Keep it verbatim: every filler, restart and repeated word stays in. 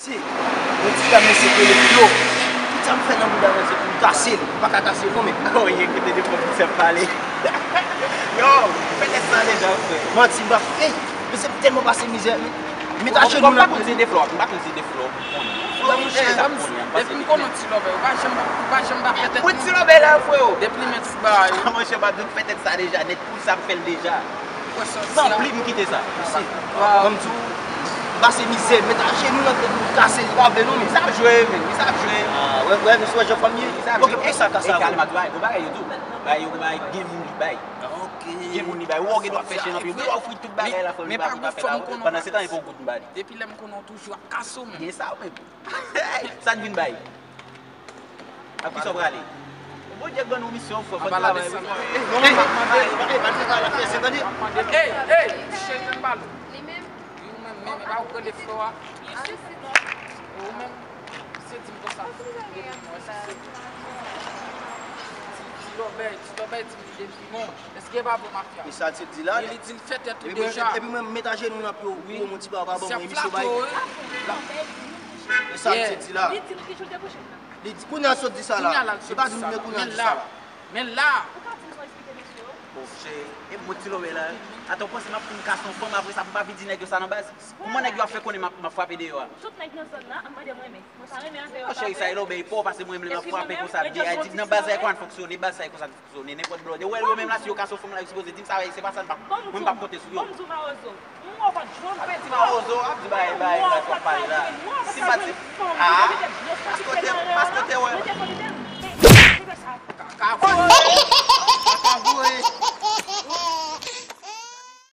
Mesye, yon ti dam mesye ki rele Flo. Tout sa m fè nan bouda mwen se pou m kase l. M pa ka kase l non, men. Oh, ye, kote de fò ki fè pale. Yo, fè tèt sa deja, frè. Manti, m pa fè. Mesye, m tèlman pase mizè. Metaje nou nan. M pa konn si de Flo, m pa konn si de Flo. Flo, monchè, depi m konnen ti lòbèy, ou pa janm, ou pa janm pa fè tèt. Mwen ti lòbèy la, frè. Depi li met sou bagay. Monchè, pa dout fè tèt sa deja, nèt pou sa m fè l deja. Tanpri m kite sa. Mesye, kòm di w, m pase mizè, met ajenou nan tèt li, m kase li, pa vle non, men. Li sa ap jwe, men, li sa ap jwe. Ah, wè, wè, mesye, wè jan fanm ye. Li sa ap jwe. Ok, sa ka sa. Kalma, tou bagay, gon bagay yo tou. Bagay yo, gon bagay, gen moun li bay. Ok. Gen moun li bay. Ou wè, gen dwa fè chen anpil. Ou ofri tout bagay la, fanm li pa, li pa fè la. Pandan se tan, li pran goud m ba li. Depi lè m konnen w toujou ap kase w, men. Gen sa, ou menm. Sa n vin bay? Ak kisa w prale? Bondye ban nou misyon, frè, fò n travay, wi. Ey, ey, ey, ey, ey, ey, ey, ey, ey, ey, cheri, tann pale. Li menm? Wi, ou menm, menm, e pa ou k rele Flo a? Ou menm, se di m konsa. Ti, ti lòbèy, ti lòbèy di m li depi. Bon, èske e pa vre mafya? E sa l te di la? E li di l fè tèt ou deja. Epi mwen, m met ajenou nan pye w, ou monte ba, ou pa ban mwen emisyon bay. E sa l te di la? Li di nou ki jou l te kouche m nan. Li di, kounye a l sot di sa la. Li pa di m, men kounye a l di sa la. Men la. Ou ka di m sa w eksplike mesye yo? Monchè, e mwen ti lòbèy la. Atò, w panse m ap fin kase yon fanm, apre sa, pou m pa vin di nèg yo sa nan baz? Kòman nèg yo ap fè konnen m ap, m ap frape deyò a? Tout nèg nan zòn nan ap mande mwen, men mwen pa renmen afè yo. Cheri, sa e lòbèy pa w, pase mwen menm lè m ap frape konsa. Di, di nan baz sa e konsa l fonksyone, baz sa e konsa l fonksyone, nenpòt blòdè. Ou wè yo menm la, si yo kase yon fanm la, yo sipoze di m sa, se pa sa, m pa, mwen m p ap konte sou yo. Bon, m di w mawozo. M wè w pa t jwenn. Ap di mawozo, ap di bagay, bagay, bagay, w ap pale la. Si m pa t, ah, paske w te, paske w te wè. Ka, ka voye. Ka voye.